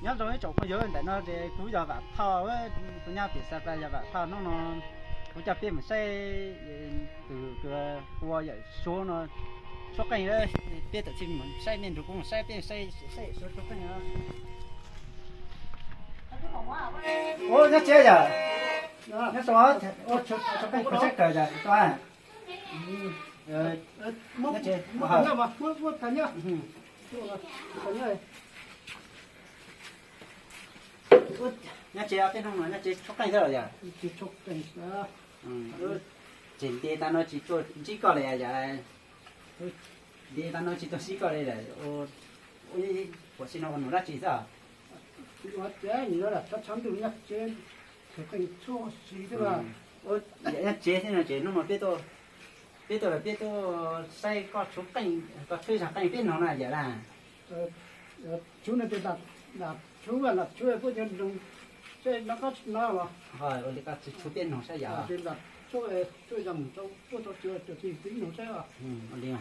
Nyob zoo ib tsoom phooj ywg, ntawm no ces kuv yog Vam Thoj, kuv nyob tim Xav Plas yog Vam Thoj. Hnub no kuv coj peb mus saib tus ua yawm suab no tshuab qeej. Peb tam sim mus saib, nej nrog kuv mus saib, peb saib yawm suab tshuab qeej. Ua nyob tsev yom? Nyob zoo, tshuab qeej kawg yom? Nyob tsev, tej hnub no nyob tsev tshuab qeej xwb los yom? Ces ntev tas no tsis tuaj ntsib koj li yom? Ntev tas no tsis tuaj ntsib koj li lawm, ua si no ua num dab tsi xwb? Nyob tsev xwb no ces hnub no peb tuaj, peb tuaj, peb tuaj saib koj tshuab qeej, koj tshuab ib zaj qeej peb noog na yom na. Ua li koj tshuab peb noog saib yom. Ua li.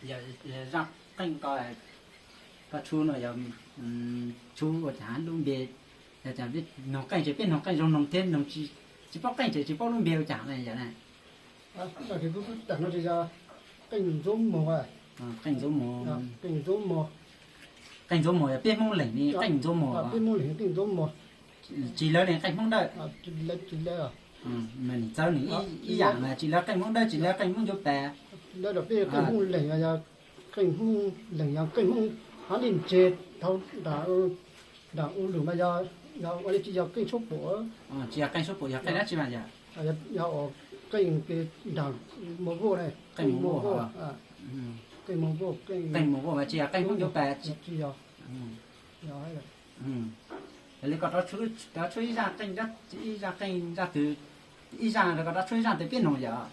Yog zaj qeej ko, koj tshuab no yog tshuab ua cas lub npe, yog cas noog qeej ces peb noog qeej zoo noog thiab, noog tsis paub qeej ces tsis paub lub npe ua cas na yom na. Qeej ntxuab mos, qeej ntxuab mos, qeej ntxuab mos yog peb Hmoob leeg li qeej ntxuab mos, peb Hmoob leeg qeej ntxuab mos. Tsis lawv li qeej Hmoob Dawb. Mas nws txawv nws ib yam mas tsis lawv qeej Hmoob Dawb tsis lawv qeej Hmoob Ncuav Pas. Lawv rau peb qeej Hmoob leeg, qeej Hmoob leeg yog qeej Hmoob hab li ntse dhau nram u lug mas yog, yog ua li tsis yog qeej suab pum. Tsis yog qeej suab pum yog qeej dab tsi mas yog? Yog qeej nram Mos Voj ne, qeej Mos Voj, qeej Mos Voj, qeej Mos Voj mas tsis yog qeej Hmoob Ncuav Pas. Tsis yog. Yog li koj rov tshuab ib zaj qeej, ib zaj qeej zaj twg, ib zaj rau koj rov tshuab ib zaj twg peb noog yom.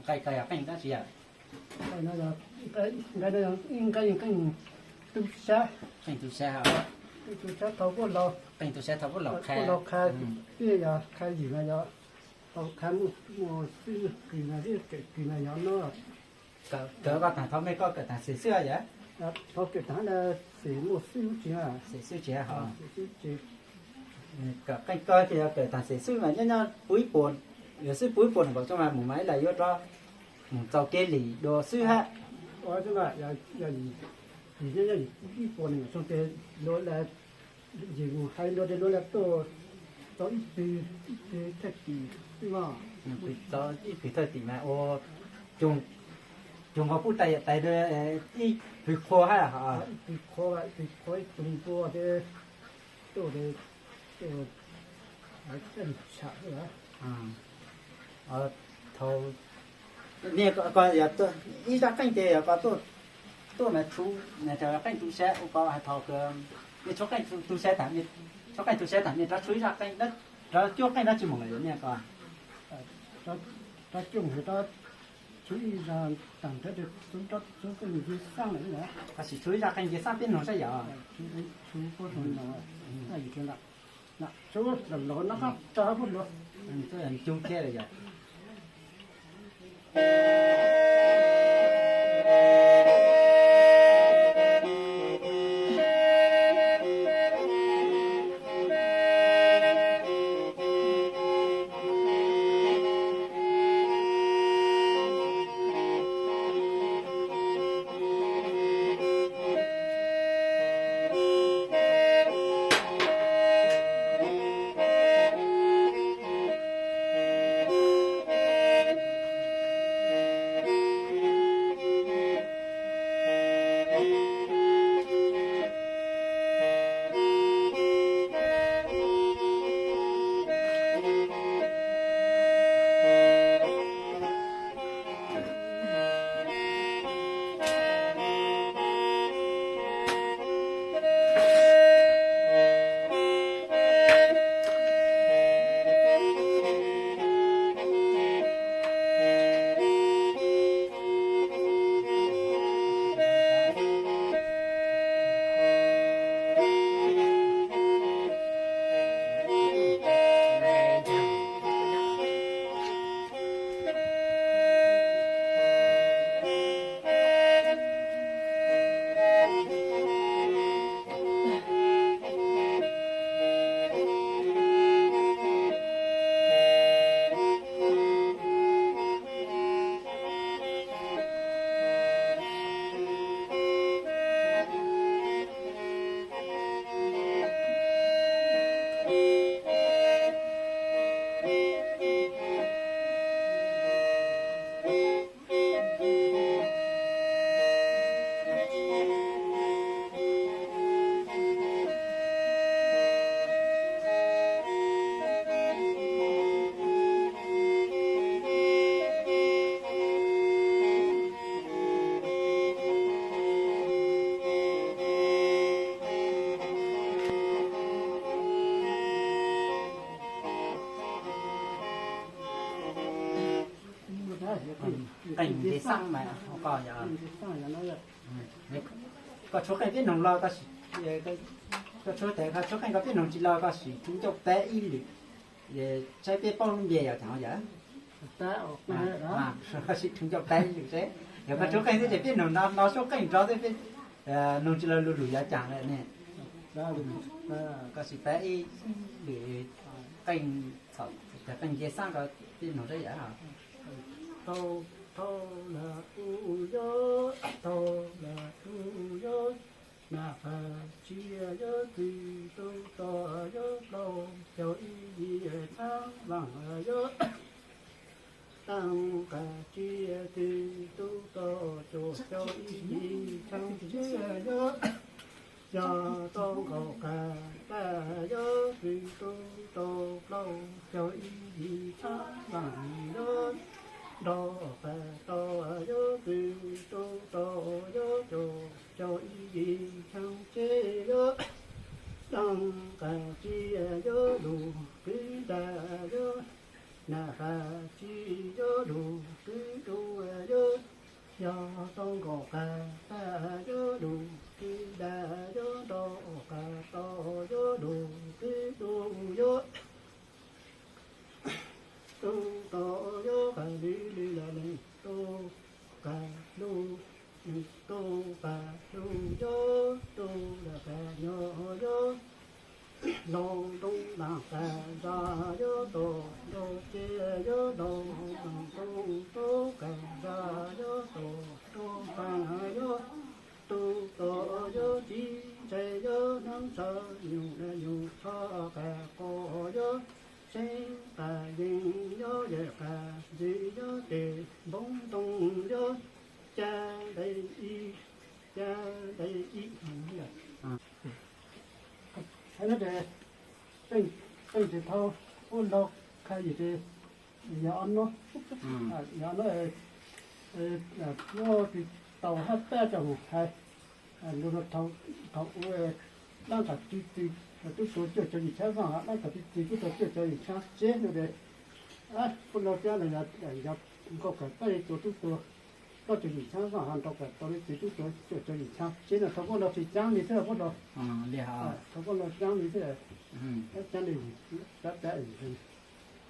Nqaij ko yog qeej dab tsi yom? Nqaij no yog, nqaij no yog ib nqaij qeej tu siab. Qeej tu siab, qeej tu siab thaum kuj laus, qeej tu siab thaum kuj laus, kuj laus qha, thiaj yog qha yim no yog thaum qha muaj, muaj xwb kws no thiab kws no yog no. Kawm koj tag thaum me koj kawm tag xim xwb yom? Thaum kawm tag xim muaj xwb tsis, xim xwb tsis hos. Kawm qeej koj ces yog kawm tag xim xwb mas nyob nyob puv ib puas, yog xwb puv ib puas nees nkaum xyoo mas mus mas ib las yuav rov mus txaus kev lim dua xwb hab. Yog ib puas nees nkaum xyoo ces luag yim mus hais luag tias luag lam tuaj tau ib pwg, ib pwg thaj tim xwb mas. Tau ib pwg thaj tim mas ua, cuag nkaus kuj tais yam tais ib pwg qhua hab, ib pwg qhua, ib pwg qhua ib tug npua ces tuaj, tuaj tsham xwb. Thaum niaj ko yog ib zaj qeej ces yog ko tuaj mas tshuav qeej tu siab ua ko hais thaum kawg, niaj tshuav qeej tu siab, tshuav qeej tu siab tag niaj rov tshuav ib zaj qeej, rov cuab qeej dab tsi mus lawm yog niaj ko? Rov cuab mus rov tshuav ib zaj tag nrho, tshuav qeej nce xab lawm. Tab sis tshuav ib zaj qeej nce xab peb noog saib yom. Tshuav, tshuav no qab rau puab luag, cug thiab lawm yom. Qeej nce xab mas ko yog, koj tshuav qeej peb noog los, koj tshuav, koj tshuav qeej koj peb noog tsis los koj sim tshuav ncauj peb ib lwm, saib peb paub lub npe yog cas yom. Koj sim tshuav ncauj peb ib lwm seb, yog koj tshuav qeej thiab ces peb noog no, no suab qeej nrov thiab peb noog tsis los lus lwm yog cas lawm ne. Koj sim peb ib lwm qeej, qeej nce xab ko peb noog seb yom. Tau, tau las u yo, tau las u yo, nas qas tsiaj yo, txwm tu to yo, plaub caug ib yim txhab vaam yo, taaj qas tsiaj, txwm tu to cuaj caug ib yim txhab tsev yo, yog tau nkaum qas paj yo, txwm tu to plaub caug ib yim txhab vaam yo, nrog qas to yo, txwm tu to yo, cuaj caug ib yim txhab tsev yo, taaj qas tsiaj yo, lug qwv ntaj yo, Nas qas tsis yuav lug kwv du yuav, yog tau nkaus qas tag yuav lug kwv dag yuav, nrau qas tau yuav lug kwv du yuav, tub tau yuav qas li li la lees tub qas lug, tub qas lug yuav, tub la qas nyob yuav, laug ntoo laag qas zag yuav tau, nrau ciaj yuav laug, ntoo tub qas zag yuav tau, tub qas yuav, tub tau yuav txiv ntxawg yuav, hnub txhab nyuj nyuj txhob qas qos yuav, seeb qas yees yuav, yawm qas ntxwv yuav, tes npoob ntoo yuav, ca nqe ib, ca nqe ib. Hais no ces, peej tsis thau, puab laug khai yim ces yog ob nub, yog ob nub, muab tsis tau hab pab coj mus hais. Thaum ub dlaab tsi txi, tub tuag cuaj caug yim txhiab zaaj, dlaab tsi txi tub tuag cuaj caug yim txhiab tsib no ces, puab laug cab los yog nkauj kawm pab tua tub tuag plaub caug yim txhiab zaaj, ho nrau kawm tau txi tub tuag cuaj caug yim txhiab tsib no, thaum puab laug tsis caab li xwb puab laug, thaum puab laug caab li xwb, caab li, caab li,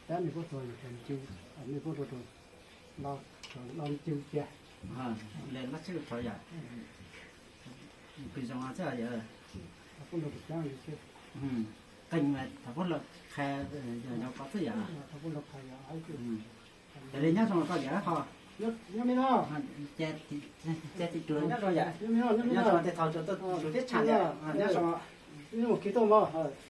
caab li puab tuag, nej puab tuag, los ncu cia, qeej thaum puab laug qha, yog ko xwb yom. Li nyob zoo koj yom ho, ces txiv tsuas nyob zoo yom, nyob zoo tej thaum tsuas tuaj tsuas teb tsham yom, nyob zoo.